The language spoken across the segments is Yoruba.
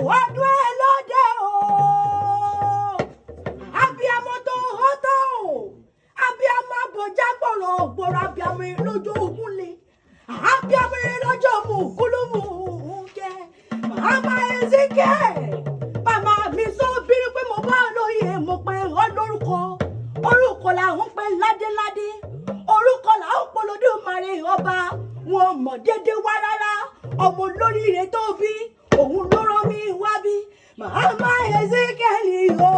Ọdún ẹ lóde o, abiyamọ tó hó tó o, abiyamọ abọjá gbọrọ gbọrọ, abiyamọ lójú ogun le, abiyamọ lọ́jọ́ mú kúlùmù jẹ. Màmá Ezekiel, màmá mi sọ bínú pé mo bá lóye, mo pe ọ lórúkọ. Orúkọ làwọn pe ládéládé, orúkọ làwọn polódùmarè ọba. Wọn mọ̀ déédéé wá rárá. Ọmọ olóríire tó bí, òun ló rán mi wá bí. Màmá Ezekiel o,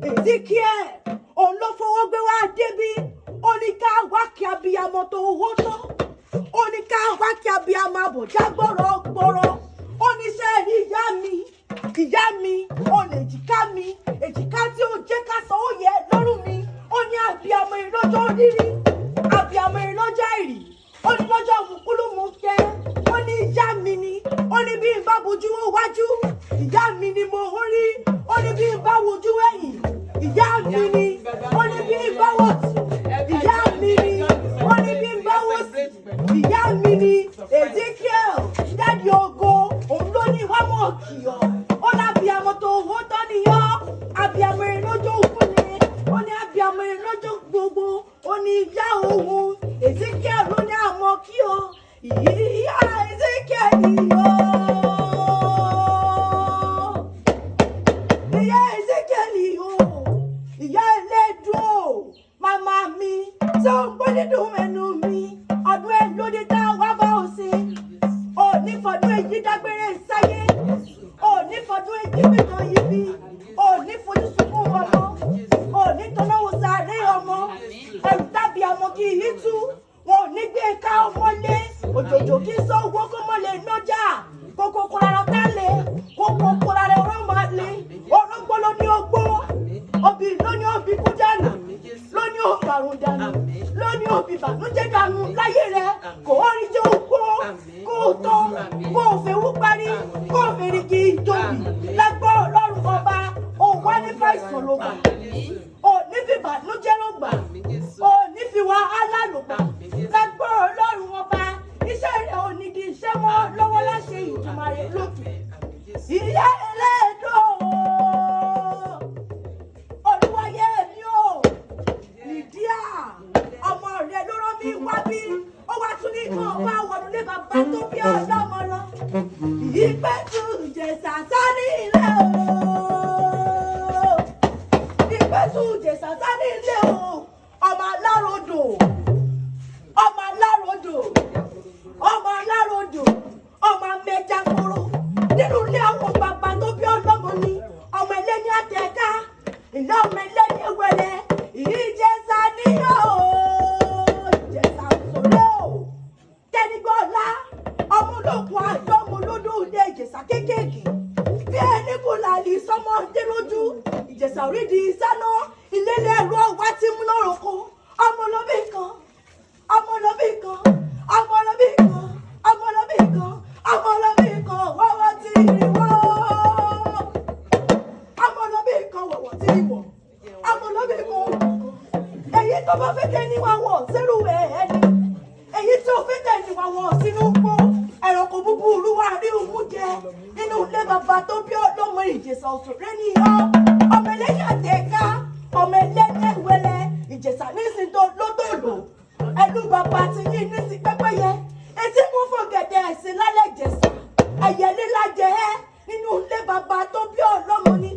Ezekiel, òun ló fowó gbé wá débi. Ó ní ká wá kí abiyamọ tó owó tán, ó ní ká wá kí abiyamọ àbọ̀já gbọ́rọ̀ gbọ́rọ̀. Ó ní ṣe rí ìyá mi, ìyá mi ó lè èjìká mi, èjìká tí ó jẹ́ ká sọ ó yẹ lọ́rùn mi. Ó ní abiyamọ ìlọ́jọ́ rírí, abiyamọ ìlọ́jọ́ àìrí, ó ní lọ́jọ́ mùkúlùmù jẹ́. Ó ní ìyá mi ni. Ó ní bí n bá bojú wájú, ìyá mi ni mo ń rí. Ó ní bí n bá wojú ẹ̀yìn, ìyá mi ni. Ó ní bí n bá wò tù, ìyá mi ni. Ó ní bí n bá wò sí, ìyá mi ni. Ezekiel, daddy ògo, òun ló ní wá mọ̀ kì ọ́. Ó lábíàmọ́ tó owó tán níyọ́, abiyamọ ìlọ́jọ́ òkú ni. Ó ní abiyamọ ìlọ́jọ́ gbogbo. Ó ní ìyá òun Ezekiel ló ní àmọ́ kí ọ, ìyá Ezekiel yọ. Ìyá Ezekiel o, ìyá ẹlẹ́dùn o, màmá mi tí ó ń gbọ́ dídùn ẹnu mi, ọdún ẹ lóde tá a wá bá ọ sí. Ò ní fọdún èyí dágbére sáyé, ò ní fọdún èyí gbẹ̀gàn yìí bí, ò ní fojú sunkún ọmọ, ò ní tọ́lọ́wọ́ sáré ọmọ. Ẹrù tàbí ọmọ kì í tú, wọn ò ní gbé ká ọmọ lé. Òjòjò kí sọ owó kó mọ lè nọjà kókó kóra tá lè kókó kóra rẹ ọ̀rọ̀ máa lè ọ̀rọ̀ gbọ́ ló ní ogbó, obì ló ní òbí kú dànù, ló ní òbàrùn dànù, ló ní òbí bànújẹ́ dànù láyé rẹ. Kò rí jẹ́ ògbó kó o tán, kó o fẹ́wú parí, kó o fèrè kí ìjòbí lágbọ́ Ọlọ́run ọba. Ò wá ní fàìsàn ló gbà, ò ní fi bànújẹ́ ló gbà, ò ní fi wàhálà ló gbà lágbọ́ Ọlọ́run ọba. Iṣẹ́ rẹ̀ ò ní di iṣẹ́ mọ́ lọ́wọ́ láṣẹ Ìdùmarè lókè. Ìyá ẹlẹ́dọ̀ olúwayé mi ò Lydia, ọmọ rẹ ló rán mi wá bí. Ó wá tún ní kàn bá wọnú lé bàbá tó bí ọlọ́mọ lọ. Ìpẹ́tù Ìjẹ̀ṣà sani ilé o, Ìpẹ́tù Ìjẹ̀ṣà sani ilé o. Ọmọ aláròdò, ọmọ aláròdò, ọmọ aláròdò, ọmọ amẹja koro nínú ilé àwọn bàbá tó bí ọlọ́mọ ni. Ọmọ ẹlẹ́ni àtẹ̀ká ilé, ọmọ ẹlẹ́ni ewẹlẹ. Ìjẹ̀ṣà níyọ̀ o, Ìjẹ̀ṣà sọ̀rọ̀ o. Tẹnigbọ́lá ọmọ olókun àjọ, ọmọ olódò ilé Ìjẹ̀ṣà kéékèèké bí ẹni kò lálẹ́ sọmọdé lójú. Ìjẹ̀ṣà orídìí sáná ilé lẹ́rọ wá tí mú lórúkọ. Ọmọ olóbì kan, ọmọ olóbì kan, ọmọ olóbì kan, ọmọ olóbì kan, ọmọ olóbì kan wọ́wọ́ tí ì wọ́. Ọmọ olóbì kan wọ̀wọ̀ tí ì wọ̀. Ọmọ olóbì kan wọ̀. Èyí tó bá fẹ́ tẹ́ ní wá wọ̀ sírú ẹ̀ ẹni, èyí tí ó fẹ́ tẹ̀ ní wá wọ̀ sínú gbó. Ẹranko búburú wá rí òun jẹ nínú ilé bàbá tó bí ọlọ́mọ. Ìjẹ̀ṣà òṣèré nìyọ, ọmọ ẹlẹ́yìn àtẹ̀ká, ọmọ ẹlẹ́yìn ẹ̀wẹ̀lẹ̀. Ìjẹ̀ṣà nísìnyí tó lótòló ẹlú bàbá ti yín nísìn pẹ́pẹ́yẹ etí mú fún gẹ̀dẹ̀ ẹ̀sìn lálẹ́. Ìjẹ̀ṣà ẹ̀yẹ líla jẹ ẹ́ nínú ilé bàbá tó bí ọlọ́mọ ni.